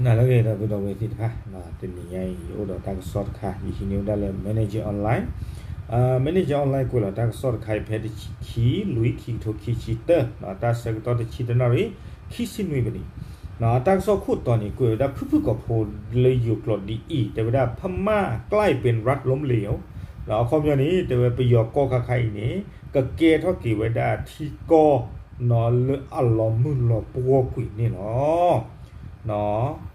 နၤလၢအဂ့ၤ ဒီပုၢ်ဒီဝဲၢ်သ့ၣ်တဖၣ်, တနံၤညါအံၤ ယအိၣ်ဒီးတၢ်ကစီၣ်တခါ ယဟံးန့ၢ်ဝဲဒၣ်လၢ Manager Online, Manager Online ကွဲးလီၤတၢ်ကစီၣ်တခါအံၤ ဖဲတဆံခံ လွံၢ် ခံကထိခံဆံတၢ, တၢ်ဆၢကတီၢ်တဆံတၢနၣ်ရံၣ် ခံဆံနွံမံးနံး, တၢ်ကစီၣ်ခိၣ်တီန့ၣ် ကွဲးဝဲဒၣ်ဖုၣ်ဖုၣ်ကိာ်ဖိလၢယိၤကျိာ်ဒ်အံၤ, တဲဝဲဒၣ် พม่าใกล้เป็นรัฐล้มเหลว, အခီပညီန့ၣ် တဲဝဲပယီၤကီၢ်ခါခါအံၤန့ၣ် ကကဲထီၣ်က့ၤဝဲဒၣ်ထံကီၢ် လၢအလီၤမုၢ်လီၤပှီၢ်ကွံာ်န့ၣ်လီၤ.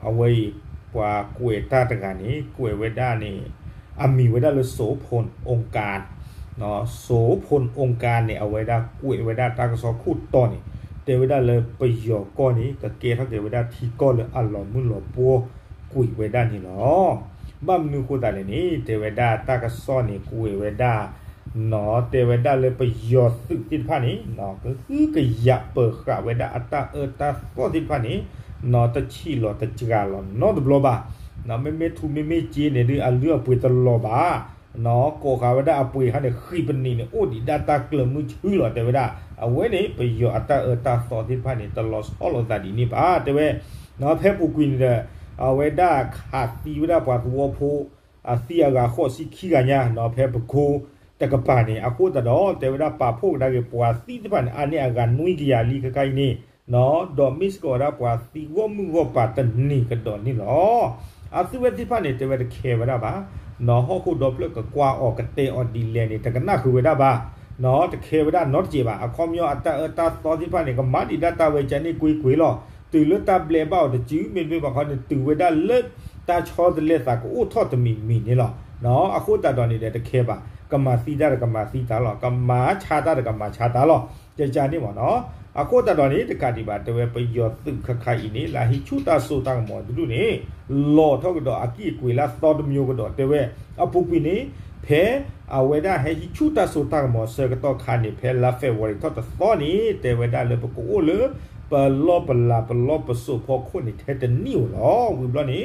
အဝဲအံၤ ပှၤကွဲးတၢ်တဂၤန့ၣ် ကွဲးဝဲဒၣ်န့ၣ် အမံၤဝဲဒၣ်လၢ โสพลองค์การ, โสพลองค์การ န့ၣ် အဝဲဒၣ်ကွဲးဝဲဒၣ်တၢ်ကစီၣ်ခိၣ်တီန့ၣ် တဲဝဲဒၣ်လၢပယီၤကီၢ်န့ၣ် ကကဲထီၣ်က့ၤဝဲဒၣ်ထံကီၢ်လၢအလီၤမုၢ်လီၤပှီၢ်ကွံာ်ဝဲဒၣ်န့ၣ်လီၤ. ဘၣ်မနုၤအဃိသတးလဲၣ်န့ၣ် တဲဝဲဒၣ်တၢ်ကစီၣ်န့ၣ် ကွဲးဝဲဒၣ် တဲဝဲဒၣ်လၢပယီၤသုးသ့ၣ်တဖၣ်န့ၣ် ကဟုကယာ်ပၢၤဃာ်ဝဲဒၣ်အတၢ်အၢတၢ်သီသ့ၣ်တဖၣ်န့ၣ် တဆံးလီၤတစှၤလီၤနီတဘျီဘၣ်. မ့မ့ၢ်ထူမ့မ့ၢ်စ့န့ၣ်ဒုး အလုၢ်အပှ့ၤတလီၤဘၣ်. ကိးဃာ်ဝဲဒၣ်အပှ့ၤခါန့ၣ် ဃံးပနံးန့ၣ် အိၣ်ဒံးဒၣ်တၢ်ကျၢၤမုၢ်ဆူလီၤ တဲဝဲဒၣ်. အဝဲန့ၣ် ပယီၤအတၢ်အၢတၢ်သီသ့ၣ်တဖၣ်န့ၣ် တလီၤဆီလိာ်သးဒ်န့ၣ်ဘၣ် တဲဝဲ. ဖဲပူၤကွံာ်န့ၣ်ဒီး အဝဲဒၣ်ခးသံဝဲဒၣ်ပှၤသဝီဖိ အသံအဂၤဃိးဆံခံဂၤညါ ဖဲပကိတကပၤန့ၣ် အဃိသတးဒီး တဲဝဲဒၣ်ပာ်ဖှိၣ်ကဒါက့ၤပှၤသံသ့ၣ်တဖၣ်န့ၣ် အါန့ၢ်အဂၤနွံကယၤလံခဲခါအံၤန့ၣ် ဒီးမ့ၢ်စ့ၢ်ကီးဝဲဒၣ်ပှၤသံဂီၢ်မုၢ်ဂီၢ်ပၤတန့ၢ်ကဒီးန့ၣ်လီၤ. အသုဝဲသ့ၣ်တဖၣ်န့ၣ် တဲဝဲတခဲဝဲဒၣ်ဘၣ်. ဟီၣ်ခိၣ်ဒီဖျၢၣ်ကကွၢ်အီၤကတဲအီၤဒ်လဲၣ်န့ၣ် တကနၣ်ဃုာ်ဝဲဒၣ်ဘၣ်. တခဲဝဲဒၣ်နီတစဲးဘၣ်. အခီပညီအတၢ်အၢတၢ်သီသ့ၣ်တဖၣ်န့ၣ် ကမၤဒံးဒၣ်တၢ်ဝဲကန့ၣ်ကွ့ၢ်ကွ့ၢ်လီၤ. တုၤလၢတၢ်ဘျဲးဘၣ်အီၤတစု မ့တမ့ၢ်ဘၣ်ခီန့ၣ် တုၤဝဲဒၣ်လၢတၢ်ဆီတလဲသးကအိၣ်ထီၣ်တမံၤမံၤန့ၣ်လီၤ. အဃိသတးဒီးန့ၣ်ဒီးတခဲဘၣ်. ကမၤသံတၢ်ဒီးကမၤသံတၢ်လီၤ. ကမၤဆါတၢ်ဒီးကမၤဆါတၢ်လီၤ. ကကန့ၣ်မ့ၢ်နီၤ. အဃိသတးဒီးန့ၣ် တကးဒံးဘၣ် တဲဝဲပယီၤသုးခါခါအံၤန့ၣ် လၢဟံးဆူၣ်တၢ်စိတၢ်ကမီၤတဒူၣ်န့ၣ် လီၤထီၣ်ကဒီးအကံၢ်အကွ့ၤလၢအသီတမျိုးကဒီး တဲဝဲ. အပူၤကွံာ်န့ၣ် ဖဲအဝဲဒၣ်ဟဲဟံးဆူၣ်တၢ်စိတၢ်ကမီၤဆၢကတီၢ်ခါန့ၣ် ဖဲလါဖ့ၤဘြူၤအါရံၤထီၣ်တသီန့ၣ် တဲဝဲဒၣ်လၢပကအိၣ်လၢ ပလီၢ်ပလၤပလီၢ်ပစိာ်ဖီခိၣ်န့ၣ် ထဲတနံၣ်ဧိၤလီၤ. ဝံၤဘျီ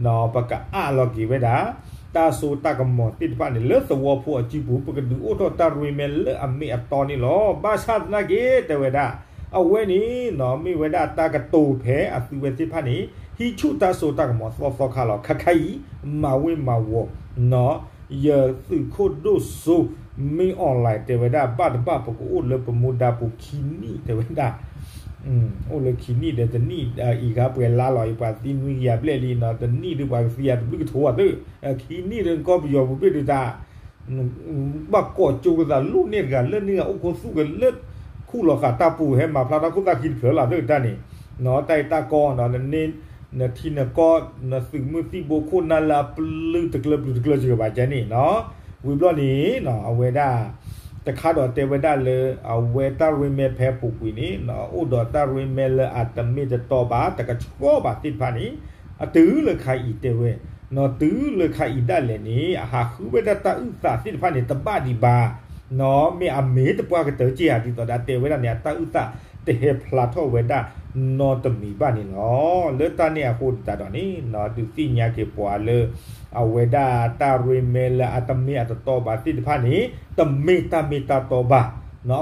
န့ၣ် ပကအးလီၤက့ၤဝဲဒၣ် တၢ်စိတၢ်ကမီၤသ့ၣ်တဖၣ်န့ၣ် လၢသဝီဖိအစုပူၤ ပကဒုးအိၣ်ထီၣ်တၢ်ရ့မဲလၢအမ့ၢ်အတီန့ၣ်လီၤ. ဘၣ်ဆၣ်သနာ်က့ တဲဝဲဒၣ် အဝဲန့ၣ် မ့ၢ်ဝဲဒၣ်တၢ်ကတိၤဖဲအသုဝဲသ့ၣ်တဖၣ်န့ၣ် ဟံးဆူၣ်တၢ်စိတၢ်ကမီၤသီသီခါလီၤ. ခါခါအံၤ မၤဝ့ၤမၤဝီၤ ယသုးခိၣ်ဒိၣ်စိ မ့ၢ်အီၣ်လဲၣ် တဲဝဲဒၣ် ဘၣ်တဘၣ်ပကအိၣ်လၢပမူဒါပူၤခံနံၣ် တဲဝဲဒၣ်. အိၣ်လၢခံနံၣ်ဒီးတနံၣ် အံၤခါပှဲၤလါလီၤ အံၤပှၤသံနွံကယၤဘျဲၣ်လံနီၤ တနံၣ်ဒုးပှၤကသံယၤတဘျုးကထိဘၣ်သု ခံနံၣ်ဒုးကီၢ်ပယီၤပူၤဘ့ၣ်ဒုးတၢ် ဘၣ်ကိးကၠိကသးလိၣ်န့ၢ်တဂၤလၢန့ၢ်ဂၤအိၣ်ခိးသူၣ်ကလၢ ခူၣ်လီၤဃာ်တၢ်ပူၤဟဲမၤဖျါထီၣ်ခိၣ်သၣ်ခံတဖျၢၣ်လီၤ သၢတၢ်န့ၣ် တၢ်အံၤတၢ်ကီ နထံနကီၢ် နသုးမုၢ်သံၣ်ဘိခိၣ်နၢ်လၢအပျုၤတကျၢၤပျုၤတကျၢၤစ့ၢ်ကီးဘၣ်ကဲန့ၣ်နီၤ ဝံၤဘျီန့ၣ် အဝဲဒၣ် တခါဒီးတဲဝဲဒၣ်လၢ အဝဲတၢ်ရ့မဲဖဲပူၤကွံာ်န့ၣ် အိၣ်ဒီးတၢ်ရ့မဲလၢအတမ့ၢ်တတီဘၣ် တကဆှီဘၣ်သ့ၣ်တဖၣ်န့ၣ် အတုၤလၢခါအံၤတဲဝဲ နီၤ တုၤလၢခါအံၤဒၣ်လဲာ်န့ၣ် အဟးဃုဝဲဒၣ်တၢ်အုၣ်သးသ့ၣ်တဖၣ်န့ၣ် တဘၣ်ဒံးဘၣ် နီၤ မ့ၢ်အမ့ၢ်တပှၢ်ကတၢၢ်က့ဧါ ဒ်သိးဒၣ်တဲဝဲဒၣ်န့ၣ် အတၢ်အုၣ်သးတဟဲဖျါထီၣ်ဝဲဒၣ်နီတမံၤဘၣ်န့ၣ်လီၤ. လၢတၢ်န့ၣ်အဃိသတးဒီးန့ၣ် ဒုးသ့ၣ်ညါက့ၤပှၤလၢ အဝဲဒၣ်တၢ်ရ့မဲလၢအတမ့ၢ်အတတီဘၣ်သ့ၣ်တဖၣ်န့ၣ် တမ့ၢ်တၢ်မ့ၢ်တၢ်တီဘၣ်.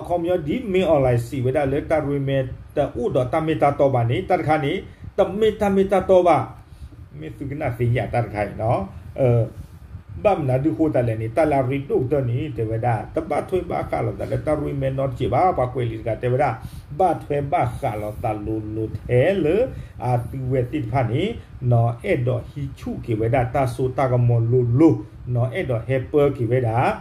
အခီပညီဒ်မ့ၢ်အီၣ်လဲၣ် စံးဝဲဒၣ်လၢတၢ်ရ့မဲတအိၣ်ဒီးတၢ်မ့ၢ်တၢ်တီဘၣ်န့ၣ် တၢ်တခါန့ၣ် တမ့ၢ်တၢ်မ့ၢ်တၢ်တီဘၣ်. မ့ၢ်သုကနၣ်သ့ယၤတၢ်တခါအံၤနီၤ ဘၣ်မနုၤဒုးဃိသတးလဲၣ်န့ၣ် တၢ်လၢအရ့ဒိၣ်ကတၢၢ်န့ၣ် တဲဝဲဒၣ် တဘၣ်ထွဲဘၣ်ဃးလိာ်သးလၢတၢ်ရ့မဲနီတစဲးဘၣ်. ပှၤကွဲးလံာ်တဂၤတဲဝဲဒၣ် ဘၣ်ထွဲဘၣ်ဃးလိာ်သးလိၤလိၤထဲလၢအသုဝဲသ့ၣ်တဖၣ်န့ၣ် နီၤ အဲၣ်ဒိးဟံးဆူၣ်က့ၤဝဲဒၣ်တၢ်စိတၢ်ကမီၤလိၤလိၤ နီၤ အဲၣ်ဒိးဟဲပၢက့ၤဝဲဒၣ်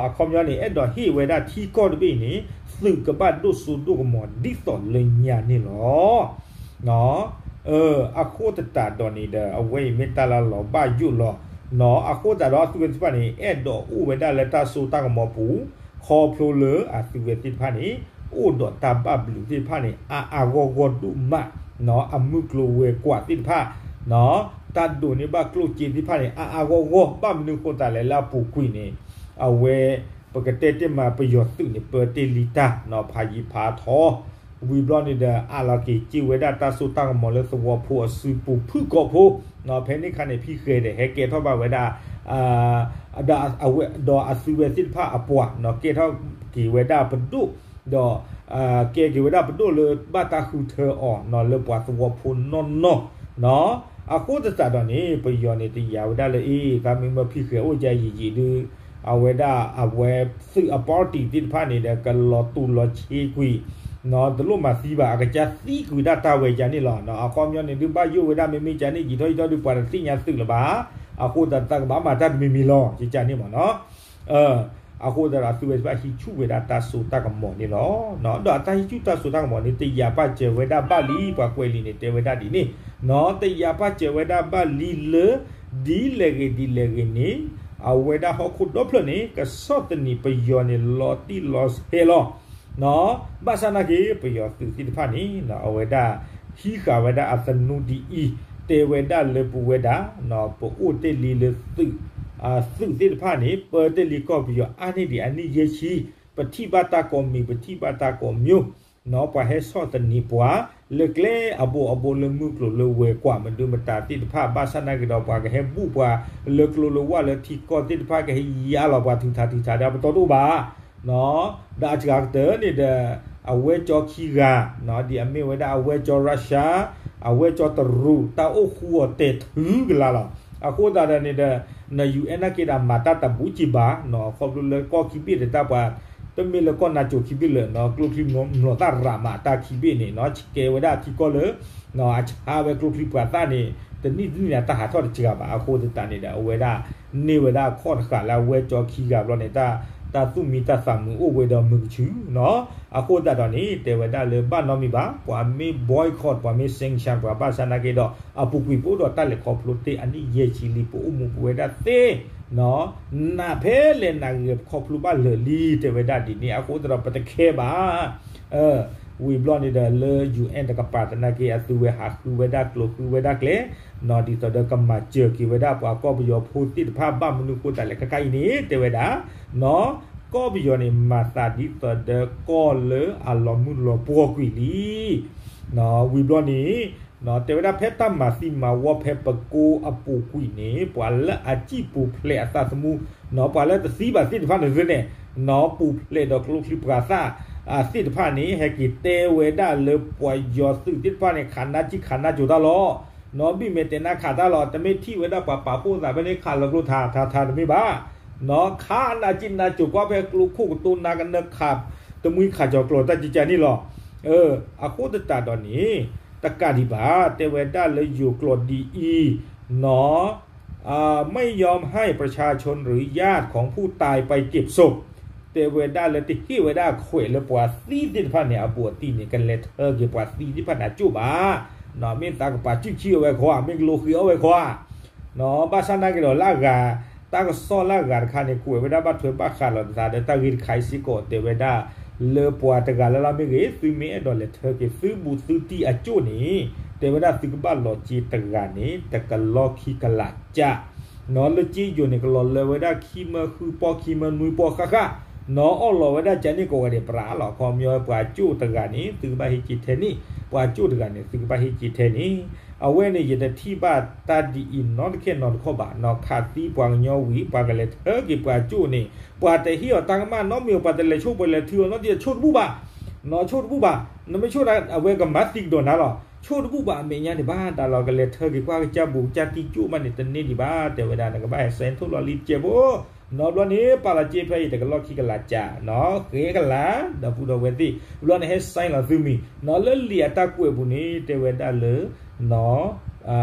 အခီပညီန့ၣ် အဲၣ်ဒိးဟ့ၣ်ဝဲဒၣ်ထံကီၢ်တဘ့ၣ်အံၤန့ၣ် သုးကဘၣ်ဒိၣ်စိဒိၣ်ကမီၤဒ်သိးလၢညါန့ၣ်လီၤ. အဃိသတးဒီးန့ၣ်ဒီး အဝဲအံၤမ့ၢ်တၢ်လၢလီၤဘၣ်ယိၣ်လီၤ. အဃိသတးဒီးအသုဝဲသ့ၣ်တဖၣ်န့ၣ် အဲၣ်ဒိးအိၣ်ဝဲဒၣ်လၢတၢ်စိတၢ်ကမီၤပူၤ ခီဖျိလၢအသုဝဲသ့ၣ်တဖၣ်န့ၣ် အိၣ်ဒီးတၢ်ဘၣ်ဘျုးသ့ၣ်တဖၣ်န့ၣ် အါအါဂီၢ်ဂီၢ်ဒိၣ်မး အမုၢ်ကျိၤဝဲၤကွာ်သ့ၣ်တဖၣ် တၢ်ဒိးန့ၢ်ဘၣ်ကျိၣ်စ့သ့ၣ်တဖၣ်န့ၣ် အါအါဂီၢ်ဂီၢ် ဘၣ်မနုၤဃိသတးလဲၣ်လၢအပူၤကွံာ်န့ၣ် အဝဲ ပကတဲတ့ၢ်မးပယီၤသုးန့ၣ် ပၢတ့ၢ်လံတၢ် ဖးယံၤဖးထီ ဝံၤဘျီန့ၣ်ဒီး အးလီၤက့ၤစ့ၢ်ဝဲဒၣ်တၢ်စိတၢ်ကမီၤလၢသဝီဖိအစုပူၤဖုၣ်ကိာ်ဖိ ဖဲန့ၣ်ခါန့ၣ် ဖံဃဲၤဒီးဟဲကဲထီၣ်ဘၣ်ဝဲဒၣ် ဒီးအသုဝဲသ့ၣ်တဖၣ်အပှၤ ကဲထီၣ်က့ၤဝဲဒၣ်ပဒိၣ် ဒီး ကဲက့ၤဝဲဒၣ်ပဒိၣ်လၢဘၣ်တၢ်ဃုထၢအီၤ လၢပှၤသဝီဖိနီၢ်နီၢ် အဃိသတးဒီးန့ၣ် ပယီၤန့ၣ်တယာ်ဝဲဒၣ်လၢ အ့ သးမ့ၢ်မၢဖံဃဲၤအိၣ်ကယံာ်ယံာ်ဒုး အဝဲဒၣ်အဝဲသုးအ party သ့ၣ်တဖၣ်န့ၣ်ဒီး ကလီၤတူာ်လီၤဆ့ကွံာ် တလိၣ်မၤသံဘၣ် အကစၢ်သံကွံာ်ဒၣ်တၢ်ဝဲကန့ၣ်လီၤ. အခီပညီန့ၣ်ဒုး ဘၣ်ယိၣ်ဝဲဒၣ် မ့မ့ၢ်ကန့ၣ် ယံာ်ထီၣ်ယံာ်ထီၣ်ဒုး ပှၤတသ့ၣ်ညါသုးလၢၤဘၣ်. အဃိသတး သးကဘၣ်မၤတၢ်တမံၤမံၤလီၤ ယကန့ၣ်မ့ၢ်နီၤ. အဃိသတးဒီး အသုးဝဲသ့ၣ်တဖၣ်ဟံးဆူၣ်ဝဲဒၣ်တၢ်စိတၢ်ကမီၤန့ၣ်လီၤ. ဒီးအတၢ်ဟံးဆူၣ်တၢ်စိတၢ်ကမီၤန့ၣ် တယာ်ပာ်စၢၤဝဲဒၣ်ဘၣ်လံ ပှၤကွဲးလံာ်န့ၣ် တဲဝဲဒၣ်ဒ်န့ၣ်နီၤ. တယာ်ပာ်စၢၤဝဲဒၣ်ဘၣ်လံလၢ ဒ်လဲၣ်ဂ့ၤဒ်လဲၣ်ဂ့ၤန့ၣ် အဝဲဒၣ်ဟီၣ်ခိၣ်ဒီဖျၢၣ်န့ၣ် ကဆီၣ်သနံးပယီၤန့ၣ် လီၤတံၢ်လီၤဆဲးလီၤ. ဘၣ်ဆၣ်နာ်က့ ပယီၤသုးသ့ၣ်တဖၣ်န့ၣ် အဝဲဒၣ်ဟံးဃာ်ဝဲဒၣ်အသနူဒ်အံၤ, တဲဝဲဒၣ်လၢပဝဲဒၣ် ပအိၣ်တ့ၢ်လံလၢသုး သုးသ့ၣ်တဖၣ်န့ၣ် ပၢတ့ၢ်လံကီၢ်ပယီၤအါန့ၢ်ဒံးအနံၣ်ယဲၢ်ဆံ, ပထံၣ်ဘၣ်တၢ်ကိးမံၤ ပထံၣ်ဘၣ်တၢ်ကိးမံၤ, ပှၤဟဲဆီၣ်သနံးပှၤ လၢကျဲအဘိအဘိလၢမုၢ်ကျိၤလၢဝဲၤကွာ်မနုၤမတၤသ့ၣ်တဖၣ် ဘၣ်ဆၣ်နာ်က့ဒီး ပှၤကဟဲဘူၣ်ပှၤလၢကျိလၢဝၣ်လၢထံကီၢ်သ့ၣ်တဖၣ် ကဟဲယါလီၤပှၤထုးထးထုးထးဒီး ပတီၢ်တအိၣ်ဘၣ် ဒီးအစှၤကတၢၢ်န့ၣ်ဒီး အဝဲကၠီခံဂၤ ဒ်အမ့ၢ်ဝဲဒၣ်အဝဲကၠီ Russia အဝဲကၠီတရူး တၢ်အိၣ်ဃူအီၤတဲာ်ထုကလါလီၤ. အဃိသတးဒီးန့ၣ်ဒီး န UN နာ်က့ဒီးမၤတၢ်တဘူးက့ဘၣ် ခီဖျိလၢကီၢ်ခံဘ့ၣ်ဒီးတၢ်ပှၤ တမ့ၢ်လၢကီၢ်နါစိၤခံဘ့ၣ်လၢာ် ကျိချံမျိာ်သၣ်ရးမးတၢ်ခံဘ့ၣ်န့ၣ် ဆှဲဝဲဒၣ်ထံကီၢ်လၢ အဆါဝဲကျိချံမျိာ်သၣ်န့ၣ် တနံၣ်တနံၣ်န့ၣ် တၢ်ဟးထီၣ်တစှၤဘၣ်. အဃိသတးန့ၣ်ဒီး အဝဲဒၣ်န့ၢ်ဝဲဒၣ်ခီၣ်တဃာ်လၢအဝဲကၠီခံဂၤဘျီန့ၣ် တၢ်သူၣ်မံတၢ်သးမုာ်အိၣ်ဝဲဒီးမုာ်ကဆူၣ်နီၤ. အဃိသတးဒီးန့ၣ် တဲဝဲဒၣ်လၢဘၣ်နီတမံၤဘၣ် ပှၤမ့ၢ် boycott ပှၤမ့ၢ် sanction ပှၤ ဘၣ်ဆၣ်နာ်က့ဒီး အပူၤကွံာ်ပအိၣ်ဒီးတၢ်လဲၤခီဖျိတ့ၢ်အနံၣ်ယဲၢ်ဆံလံ ပအိၣ်မူပဝဲဒၣ်သ့ နးဖဲလဲၣ်နးဂ့ၤ ပခီဖျိဘၣ်လၢာ်လံ တဲဝဲဒၣ်ဒ်န့ၣ်. အဃိသတးဒီး ပတခဲဘၣ် ဝံၤဘျီန့ၣ်ဒီး လၢ UN တကပၤသနာ်က့ အသုဝဲဟးဃုဝဲဒၣ်ကျိဃုဝဲဒၣ်ကျဲ ဒ်သိးဒီးကမၤစၢၤက့ၤဝဲဒၣ်ပှၤကီၢ်ပယီၤဖိသ့ၣ်တဖၣ် ဘၣ်မနုၤဃိသတးလဲၣ် ခဲခါအံၤန့ၣ် တဲဝဲဒၣ် ကီၢ်ပယီၤန့ၣ် မၤသးဒ်သိးဒီးကီၢ်လၢအလီၤမုၢ်လီၤပှီၢ်ကွံာ်လံ ဝံၤဘျီန့ၣ် တဲဝဲဒၣ်ဖဲတၢ်မၤသံမၤဝီဖဲပကိအပူၤကွံာ်န့ၣ် ပှၤလၢအစံၣ်ပူၤဖျဲးအသးသမူ ပှၤလၢတသံဘၣ်သ့ၣ်တဖၣ်န့ၣ်သ့န့ၣ် ပူၤဖျဲးဒီးကျိချံမျိာ်သၣ်သ့ၣ်တဖၣ်န့ၣ် ဟဲက့ၤတဲဝဲဒၣ်လၢပှၤယီၤသုးသ့ၣ်တဖၣ်န့ၣ် ခးနါစံၣ်ခးနါစိၤတၢ်လီၤ. ဘံၣ်မဲာ်တဲာ်နါခးတၢ်လီၤ တမ့ၢ်ထံၣ်ဝဲဒၣ်ပှၤပာ်ဖှိၣ်သးဖဲန့ၣ် ခးလီၤကျိထးထးထးတမ့ၢ်ဘၣ် ခးနါစံၣ်နါစိၤကွၢ်ဖဲကျိခိၣ်ကတိၤနါကနၢခး တမှံခးကၠီၤကျိၤတၢ်ကကန့ၣ်လီၤ. အဃိသတးဒီးန့ၣ် တကးဒံးဘၣ် တဲဝဲဒၣ်လၢယိၤကျိာ်ဒ်အံၤ နီၤ ไม่ยอมให้ประชาชนหรือญาติของผู้ตายไปเก็บศพ တဲဝဲဒၣ်လၢတဟ့ၣ်ဝဲဒၣ်အခွဲးလၢပှၤသံသ့ၣ်တဖၣ်န့ၣ် အဘူးအတံၢ်န့ၣ် ကလဲၤထၢက့ၤပှၤသံသ့ၣ်တဖၣ်န့ၣ် အကၠိၣ်ဘၣ် မ့ၢ်သးကပာ်စုၣ်ဆံၣ်အဝဲခီ မ့ၢ်ကလိဃ့အီၣ်ဝဲခီဧါ ဘၣ်ဆၣ်နာ်က့ဒီးလၢအဂၤ တၢ်ကစီၣ်လၢအဂၤတခါန့ၣ် ကွဲးဝဲဒၣ်ဘၣ်ထွဲဘၣ်ဃးလီၤသးဒီးတၢ်ဂ့ၢ်တခါအံၤစ့ၢ်ကီး တဲဝဲဒၣ်လၢပှၤတဂၤလၢ်လၢ်မ့ၢ်ဂ့ၤ သုမ့ၢ်အဲၣ်ဒိးလဲၤထၢက့ၤသုဘူးသုတံၢ်အကၠိၣ်န့ၣ် တဲဝဲဒၣ်သုကဘၣ်လီၤစ့တဂၤန့ၣ် တကလီၢ်ခံကလးကၠၢ် လၢစ့ယိၤန့ၣ် ကလီၤလၢဝဲဒၣ်ခံမၢဃုပီၢ်ခံမၢနွံပီၢ်ဃၣ်ဃၣ် နီၤအီၣ်လီၤဝဲဒၣ်ကန့ၣ်ကိးဂၤဒဲးပြးလီၤ ခီပညီပှၤကၠိၣ်တဂၤန့ၣ် သုကဘၣ်ဟ့ၣ်က့ၤထဲန့ၣ် ပှၤကၠိၣ်တဂၤန့ၣ် သုကဘၣ်ဟ့ၣ်က့ၤထဲန့ၣ် အဝဲန့ၣ် ယတထံၣ်ဘၣ်တၢ်ဒ်အံၤနီတခဲနီတခီၣ်ဘၣ် နီၤခးသံပှၤကညီဝံၤ ပှၤကလဲၤထၢက့ၤပှၤကၠိၣ်န့ၣ် ပှၤတဟ့ၣ်အီၤတၢ်ကမၣ်နီတမံၤ ပှၤတလဲၤဆိၣ်ပှၤလဲၤထုးအီၤနီတမံၤ ဆိၣ်တဘူၣ်ဘၣ် နီၤဆိၣ်တဘူၣ်ဘၣ် နမ့ၢ်ဆိၣ်ဒၣ်အဝဲကမၤသံကဒီးနၤလီၤ ဆိၣ်တဘူၣ်ဘၣ်အမဲာ်ညါန့ၣ်ဘၣ် တၢ်လီၤကလဲၤထၢက့ၤကွၢ်ကစၢ်ဘူးကစၢ်တံၢ်ကၠိၣ်မးန့ၣ် တန့ၢ်ဒံးဘၣ် တဲဝဲဒၣ် နကဘၣ်ဟဲစဲထိၣ်လီၤလံတကဲးဖိ နီၤဘျီန့ၣ် ပာ်လီၤစ့ဖဲအံၤ တကလီၢ်ခံကလးကၠၢ် နီၤဃဲကလး ဒီပုၢ်ဒီဝဲၢ်သ့ၣ် ဘျီန့ၣ်ဟဲစဲလီၤသုမံၤ နီၤလၢလံာ်အတၢ်ကွဲးပူၤန့ၣ် တဲဝဲဒၣ်လၢ နီၤ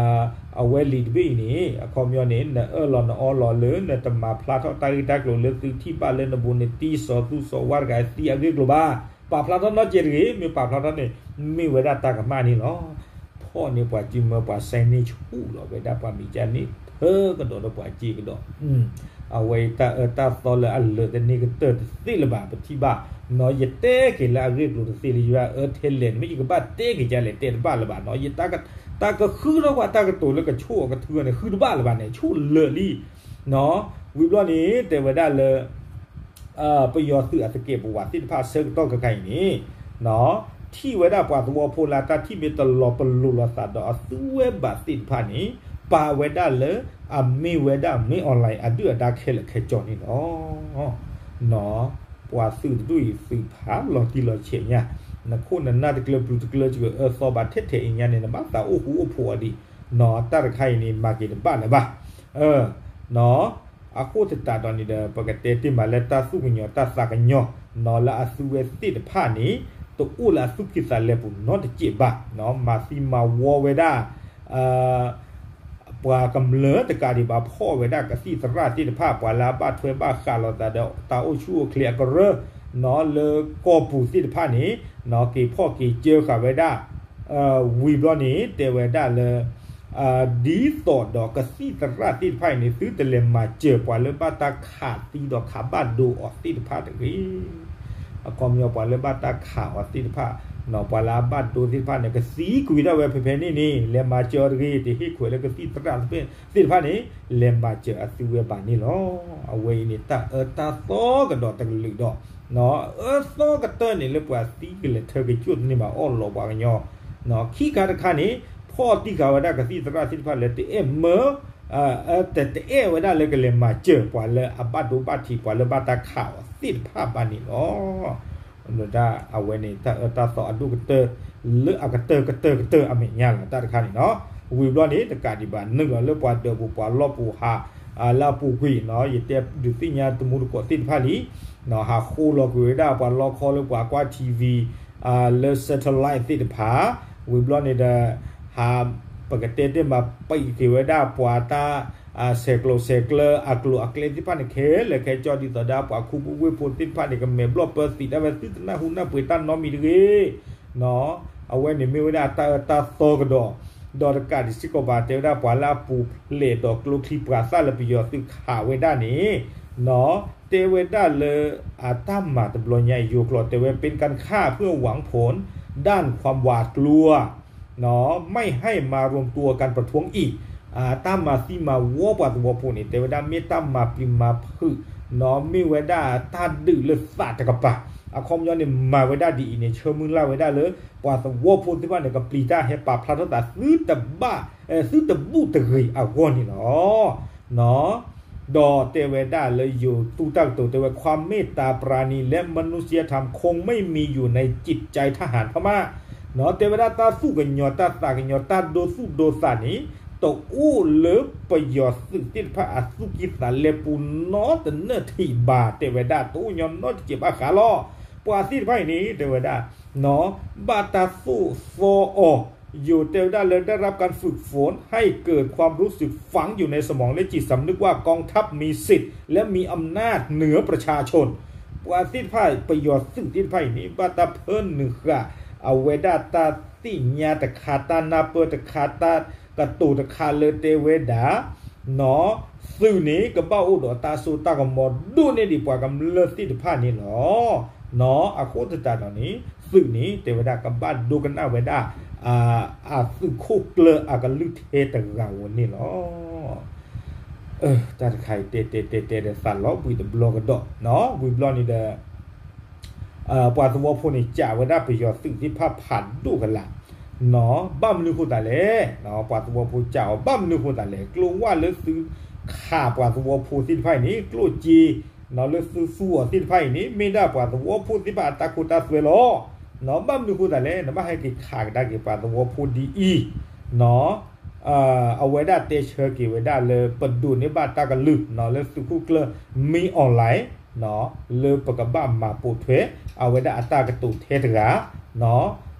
အဝဲလံာ်တဘ့ၣ်အံၤန့ၣ် အခီပညီန့ၣ် နအၢၣ်လီၤနအီလီၤလၢ နတမၤဖျါထီၣ်တၢ်ဂ့ၢ်တၢ်ကျိၤလၢသုထံၣ်ဘၣ်လၢနဘူးနတံၢ်စီၤသူစီၤဝါတဂၤသံအဂ့ၢ်အကျိၤဘၣ် ပာ်ဖျါထီၣ်နီတစဲးတဂ့ၤ မ့ၢ်ပာ်ဖျါထီၣ်န့ၣ် မ့ၢ်ဝဲဒၣ်တၢ်ကမၣ်န့ၣ်လီၤ. ဖီၣ်န့ၢ်ပှၤစုမၢပှၤစဲန့ၢ်ဆူၣ်လီၤဝဲဒၣ်ပှၤမံၤကၢ်န့ၣ် ထၢကဒီးဒီးပှၤစ့ကဒီး အဝဲအံၤတၢ်အၢတၢ်သီလၢအလၢာ်တန့ၢ်ကတၢၢ်တသ့လၢၤဘၣ် ပထံၣ်ဘၣ် နီၤယတဲက့ၤလၢအဂ့ၢ်အကျိၤတသ့လၢၤ ယဘၣ်အၢထဲလဲၣ်န့ၣ် မ့ၢ်ယကဘၣ်တဲက့ၤကလဲၣ် တဲတဘၣ်လၢၤဘၣ် နီၤယ တၢ်ကဃုထီၣ်ကွၢ်တၢ်ကတိၤလၢကဆိၣ်အကထုအီၤန့ၣ် ဃုတဘၣ်လၢၤဘၣ်န့ၣ် ဆိၣ်လၢာ်လံ ဝံၤဘျီန့ၣ် တဲဝဲဒၣ်လၢ ပယီၤသုးအသကဲးပဝးသ့ၣ်တဖၣ်ဆၢကတီၢ်ခဲခါအံၤန့ၣ် ထံၣ်ဝဲဒၣ်ပှၤသဝီဖိလၢတၢ်ထံၣ်မ့ၢ်တလီၤပလိာ်လိာ်သးဒီးအသုဝဲဘၣ်သ့ၣ်တဖၣ်န့ၣ် ပာ်ဝဲဒၣ်လၢအမ့ၢ်ဝဲဒၣ် မင်းအောင်လှိုင် အဒုၣ်အဒါခဲလၢာ်ခဲဆ့န့ၣ်လီၤ. ပှၤသုးတဒူၣ်အံၤသုးဖးလီၤတံၢ်လီၤဆဲးညါ, နခိၣ်နနၢ်တကျၢၤပျုၤတကျၢၤစ့ၢ်ကီးအၢသီဘၣ်ထဲထဲအံၤညါန့ၣ် နဘၣ်သးအိၣ်ဃူအိၣ်ဖိးအီၤဒံး, တၢ်တခါအံၤန့ၣ် မၤက့ၤတဘၣ်လၢၤဘၣ်. အဃိသတးဒီးန့ၣ်ဒီး ပကတဲတ့ၢ်မးလၢတၢ်သူၣ်ကညီၤတၢ်သးကညီၤ လၢအသုဝဲသ့ၣ်တဖၣ်န့ၣ် တအိၣ်လၢအသူၣ်ကံၢ်သးလဲပူၤနီတစဲးဘၣ်. မၤသံမၤဝီဝဲဒၣ် ပှၤကမျၢၢ်တကးဒံးဘၣ် ဖီၣ်ဝဲဒၣ်ကသံၣ်သရၣ်သ့ၣ်တဖၣ် ပှၤလၢအဘၣ်ထွဲဘၣ်ဃးလိာ်သးဒီးတၢ်အိၣ်ဆူၣ်အိၣ်ချ့အကရၢ လၢကီၢ်ပူၤသ့ၣ်တဖၣ်န့ၣ် က့ၤဖီၣ်က့ၤစၢဃာ်ဝဲဒၣ် ဝံၤဘျီန့ၣ် တဲဝဲဒၣ်လၢ ဒ်သိးဒီးကသံၣ်သရၣ်သ့ၣ်တဖၣ်အံၤန့ၣ် သုတလဲၤမၤစၢၤပှၤလၢဘၣ်တၢ်ခးသံဒီးခးဘၣ်ဒိအီၤသ့ၣ်တဖၣ်တဂ့ၤ. အခီပညီပှၤလၢဘၣ်တၢ်ခးအီၤသ့ၣ်တဖၣ် ပှၤလၢအဘၣ်ဒိသ့ၣ်တဖၣ်န့ၣ် ကသံကွံာ်ဒၣ်ဝဲဖဲဖဲန့ၣ်န့ၣ် လဲၤမၤစၢၤအီၤတဂ့ၤ, တဟ့ၣ်ခွဲးလၢကသံၣ်သရၣ်သ့ၣ်တဖၣ်န့ၣ် လဲၤမၤစၢၤအသုဝဲဘၣ်န့ၣ်လီၤ. အဝဲအံၤန့ၣ် တၢ်အၢတၢ်သီကဒီးတကလုာ်ဒီး အၢသီကတၢၢ်န့ၣ်လၢပှၤသံကလဲၤထၢကစၢၢ်တန့ၢ်ဘၣ်အီၣ်လီၤပှၤကညီ ခံခါတခါန့ၣ် ဖီၣ်တံၢ်ဃာ်ဝဲဒၣ်ကသံၣ်သရၣ်သ့ၣ်တဖၣ်လၢတအဲၣ်မၢ တအဲၣ်ဝဲဒၣ်လၢကလဲၤမၤစၢၤပှၤလၢအဘၣ်ဒိဘၣ်ထံး ပှၤလၢဘၣ်တၢ်ခးအီၤသ့ၣ်တဖၣ်ဘၣ်န့ၣ်လီၤ. ဒီးဒၣ်အဝဲန့ၣ် တၢ်အၢတၢ်သီအဒိၣ်ကတၢၢ် လၢအကတၢၢ်ကတၢၢ်ကတၢၢ်အမဲာ်ညါလီၤ တၢ်တခါန့ၣ်လီၤ. ဝံၤဘျီန့ၣ် တကးဒံးဘၣ် နုာ်လီၤလၢပှၤဒၢးပူၤပှၤလီၢ်ပူၤဟး လၢအပူၤကွံာ် ယတဲဒုးသ့ၣ်ညါတမူတကိးသ့ၣ်တဖၣ်လံ ဟးဃိလီၤကွံာ်ဝဲဒၣ်ပှၤလီခီလၢပှၤကွၢ် ထံၣ်ဝံၤ လၢ satellite သ့ၣ်တဖၣ် ဝံၤဘျီန့ၣ်ဒီး ဟး ပကတဲတ့ၢ်မး ပံးက့ၤဝဲဒၣ်ပှၤတၢ် ဆဲးကျိးဆဲးကျၢ အကျိၤအကျဲသ့ၣ်တဖၣ်န့ၣ် ခဲလၢာ်ခဲဆ့ ဒ်သိးဒီးပှၤခူပူၤဝ့ၢ်ဖိသ့ၣ်တဖၣ်န့ၣ် ကမဲာ်ဘျီၣ်ပၢသံးတၢ်ဝဲ သုတနၢ်ဟူနၢ်ပှ့ၤတၢ်နီတမံၤတဂ့ၤ အဝဲန့ၣ်မ့ၢ်ဝဲဒၣ်တၢ်အၢတၢ်သီကဒီး ဒီးတကးဒံးစ့ၢ်ကီးဘၣ် တဲဝဲဒၣ်ပှၤလၢအပူၤဖျဲးဒီးကျိချံမျိာ်သၣ်လၢပယီၤသုးခးဝဲဒၣ်န့ၣ် တဲဝဲဒၣ်လၢ အတၢ်မၤတဘျီညါအံၤ ယိၤကျိာ်တဲဝဲ เป็นการฆ่าเพื่อหวังผลด้านความหวาดกลัว ไม่ให้มาโฮมตัวกันประท้วงอีก တၢ်မၤသံမၤဝီပှၤသဝီဖိန့ၣ် တဲဝဲဒၣ်မ့ၢ်တၢ်မၤပျံၤမၤဖုး မ့ၢ်ဝဲဒၣ်တၢ်ဒုးလၢသးတကပၤ အခီပညီန့ၣ် မၤဝဲဒၣ်ဒ်အံၤန့ၣ် ဆၢမုၢ်လၢ်ဝဲဒၣ်လၢ ပှၤသဝီဖိသ့ၣ်တဖၣ်န့ၣ် ကပျံၤတၢ်ဟဲပာ်ဖျါထီၣ်သး သုတဘၣ် သုတဘူၣ်တဂ့ၤအဂီၢ်န့ၣ်လီၤ. ဒီးတဲဝဲဒၣ်လၢယိၤသူတၢ်ကတိၤတဲဝဲ ความเมตตาปราณีและมนุษยธรรมคงไม่มีอยู่ในจิตใจทหารพม่า တဲဝဲဒၣ်တၢ်သူၣ်ကညီၤတၢ်သးကညီၤ တၢ်ဒိသူၣ်ဒိသးန့ၣ် တအိၣ်လၢပယီၤသုးသ့ၣ်တဖၣ်အသူၣ်ကံၢ်သးလဲပူၤနီတနၢၣ်ထံးဘၣ် တဲဝဲဒၣ် တအိၣ်ညီနီတစဲးဘၣ်ဃးလီၤ. ပှၤသ့ၣ်တဖၣ်အံၤန့ၣ် တဲဝဲဒၣ် ဘၣ်တၢ်သိၣ်သီအီၤ ယိၤတဲဝဲဒၣ်လၢ ได้รับการฝึกฝนให้เกิดความรู้สึกฝังอยู่ในสมองและจิตสำนึกว่ากองทัพมีสิทธิ์และมีอำนาจเหนือประชาชน ပှၤသ့ၣ်တဖၣ် ပယီၤသုးသ့ၣ်တဖၣ်အံၤန့ၣ် ဘၣ်တၢ်ဖၢနုာ်ဃာ် အဝဲဒၣ်တၢ်သ့ၣ်ညါတခါ တၢ်နၢ်ပၢၢ်တခါ တၢ်ကတိၤတခါလၢတဲဝဲဒၣ် သုးန့ၣ် ကဘၣ်အိၣ်ဒီးတၢ်စိတၢ်ကမီၤဒိၣ်န့ၢ်ဒံးပှၤကမျၢၢ်သ့ၣ်တဖၣ်န့ၣ်လီၤ. အဃိသတးဒီးန့ၣ် သုးန့ၣ် တဲဝဲဒၣ်ကဘၣ်ဒိကနၣ်ဝဲဒၣ် အသုးခိၣ်ကျၢၢ်အကလုၢ်ထဲတဂၤဧိၤန့ၣ်လီၤ. တၢ်တခါအံၤတဲတဲတဲတဲဒီးသးလီၤဘှံးတဘျီကဒီး ဝံၤဘျီန့ၣ်ဒီး ပှၤသဝီဖိန့ၣ် ကးဝဲဒၣ်ပယီၤသုးသ့ၣ်တဖၣ်ဖးဒိၣ်ကလာ် ဘၣ်မနုၤဃိသးလဲၣ် ပှၤသဝီဖိကးအီၤ ဘၣ်မနုၤဃိသးလဲၣ် ကျိဝဲလၢသုခးပှၤသဝီဖိသ့ၣ်တဖၣ်အံၤန့ၣ် ကျိၣ်စ့ လၢသုသူအီၤသ့ၣ်တဖၣ်အံၤန့ၣ် မ့ၢ်ဒၣ်ပှၤသဝီဖိသ့ၣ်တဖၣ်အတၢ်ခိတၢ်သွဲလီၤ. ဘၣ်မနုၤဃိသးလဲၣ် နဘၣ်ဟဲက့ၤခးကဒါက့ၤပှၤသဝီဖိဒ်အံၤ အဝဲဒၣ်တဲဆၢက့ၤဝဲဒၣ်လၢပဒိးန့ၢ်ဘၣ်တၢ်ကလုၢ် လၢသုးခိၣ်ကျၢၢ် မင်းအောင်လှိုင် လၢပကဘၣ်မၤပိာ်ထွဲ အဝဲဒၣ်အတၢ်ကတိၤထဲတဂၤ ခီခါ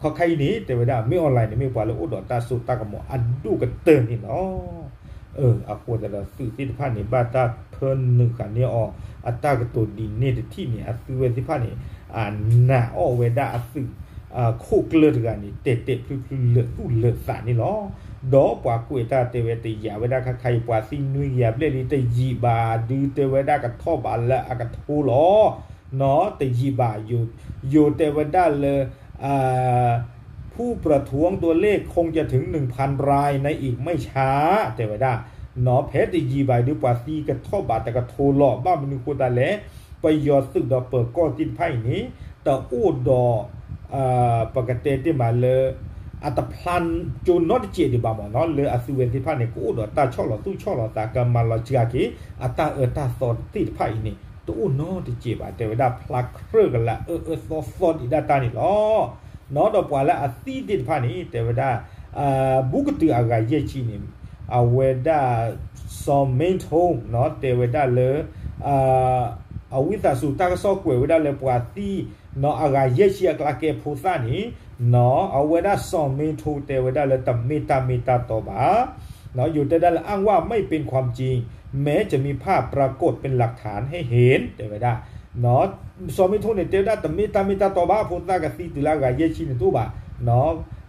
အံၤန့ၣ် တဲဝဲဒၣ် မင်းအောင်လှိုင် န့ၣ် မ့ၢ်ပှၤလၢအိၣ်ဒီးတၢ်စိတၢ်ကမီၤအဒိၣ်ကတၢၢ်န့ၣ်လီၤ. အဃိသတးဒီးသုးသ့ၣ်တဖၣ်န့ၣ် ဘၣ်တၢ်ဖၢနုာ်ဃာ်န့ၢ်အီၤ အတၢ်ကတိၤဒ်န့ၣ်တထံၣ်န့ၣ် အသုဝဲသ့ၣ်တဖၣ်န့ၣ် အနာ်အီၣ်ဝဲဒၣ်အသုး ခိၣ်ကျၢၢ်တဂၤန့ၣ် တဲာ်တဲာ်ဖျုဖျုလၢာ်သူၣ်လၢာ်သးန့ၣ်လီၤ. ဒီးပှၤကွဲးတၢ်တဲဝဲတယာ်ဝဲဒၣ်ခါခါအံၤ ပှၤသံနွံကယၤဘျဲၣ်လံ တယံာ်ဘၣ် ဒုးတဲဝဲဒၣ်ကထီၣ်ဘးလၢအကထိလီၤ. တယံာ်ဘၣ် ယိၤတဲဝဲဒၣ်လၢ ผู้ประท้วงตัวเลขคงจะถึง หนึ่งพันราย ในอีกไม่ช้า တဲဝဲဒၣ် ဖဲတယံာ်ဘၣ်ဒုး ပှၤသံကထီၣ်ဘးတကထိလီၤ. ဘၣ်မနုၤဃိသးလဲၣ် ပယီၤသုးဒီးပၢၤကီၢ်သ့ၣ်တဖၣ်အံၤန့ၣ် တအိၣ်ဒီး ပကတဲတ့ၢ်မးလၢ အတဖျါကၠိနီတစဲးဒံးဘၣ်မ့ၢ်နီၤ လၢအသုဝဲသ့ၣ်တဖၣ်န့ၣ် ကအိၣ်ဒီးတၢ်ဆီၣ်လီၤသူၣ်ဆီၣ်လီၤသး ကမၤလီၤစှၤက့ၤ အတၢ်အၢတၢ်သီသ့ၣ်တဖၣ်အံၤန့ၣ် တအိၣ်နီတစဲးဘၣ် တဲဝဲဒၣ်ဖျါခြဲကလးအၢအၢသီသီဒံးဒၣ်တၢ်န့ၣ်လီၤ. ဒီးပှၤလၢအသံသ့ၣ်တဖၣ်န့ၣ် တဲဝဲဒၣ် ဘူးကတုၤအဂၤယဲၢ်ဆံန့ၣ် အဝဲဒၣ် စီၤမ့ထိ တဲဝဲဒၣ်လၢ အဝံသးစူၤတၢ်ကစီၣ်ကွဲးဝဲဒၣ်လၢပှၤသံ အဂၤယဲၢ်ဆံအကျါကဲဖိသၣ်န့ၣ် အဝဲဒၣ်စီၤမ့ထိတဲဝဲဒၣ်လၢတမ့ၢ်တၢ်မ့ၢ်တၢ်တီဘၣ် ယိၤတဲဒၣ်လၢ อ้างว่าไม่เป็นความจริง แม้จะมีภาพปรากฏเป็นหลักฐานให้เห็น တဲဝဲဒၣ် စီၤမ့ထိန့ၣ် တဲဝဲဒၣ်တမ့ၢ်တၢ်မ့ၢ်တၢ်တီဘၣ် ဖိသၣ်ကသံတုၤလၢအဂၤယဲၢ်ဆံန့ၣ်တ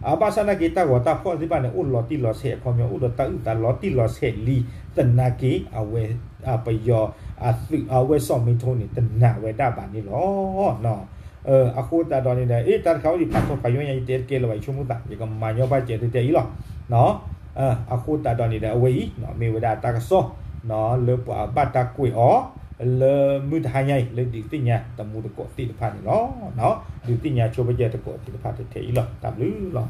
အိၣ်ဘၣ် ဘၣ်ဆၣ်သနာ်က့တၢ်ဂီၤတၢ်ဖီၣ်သ့ၣ်တဖၣ်န့ၣ် အိၣ်လီၤတံၢ်လီၤဆဲးအခီပညီ အိၣ်ဒီးတၢ်အုၣ်သးလီၤတံၢ်လီၤဆဲးလံ သနာ်က့ အဝဲ ပယီၤ အဝဲစီၤမ့ထိန့ၣ် တနာ်ဝဲဒၣ်ဘၣ်န့ၣ်လီၤ. အဃိသတးဒီးန့ၣ်ဒီး အ့ တၢ်တခါအိၣ်ဒံး ဖးထီၣ်ဖးယိၣ်ညါ ယတဲတကဲလၢၤဘၣ် ယဆိကမိၣ်သး ယကမၤညီဘၣ်စဲးတတဲအံၤလီၤ. အဃိသတးဒီးန့ၣ်ဒီး အဝဲအံၤ မ့ၢ်ဝဲဒၣ်တၢ်ကစီၣ် လၢပှၤဘၣ်တၢ်ကွဲးအီၤ လၢမုၢ်တဟါညါအံၤ လၢဒုးသ့ၣ်ညါတမူတကိးသ့ၣ်တဖၣ်န့ၣ်လီၤ. ဒုးသ့ၣ်ညါဆိပယဲၢ်တကိးသ့ၣ်တဖၣ်ထဲထဲအံၤလီၤ. တၢ်ဘျုးလီၤ.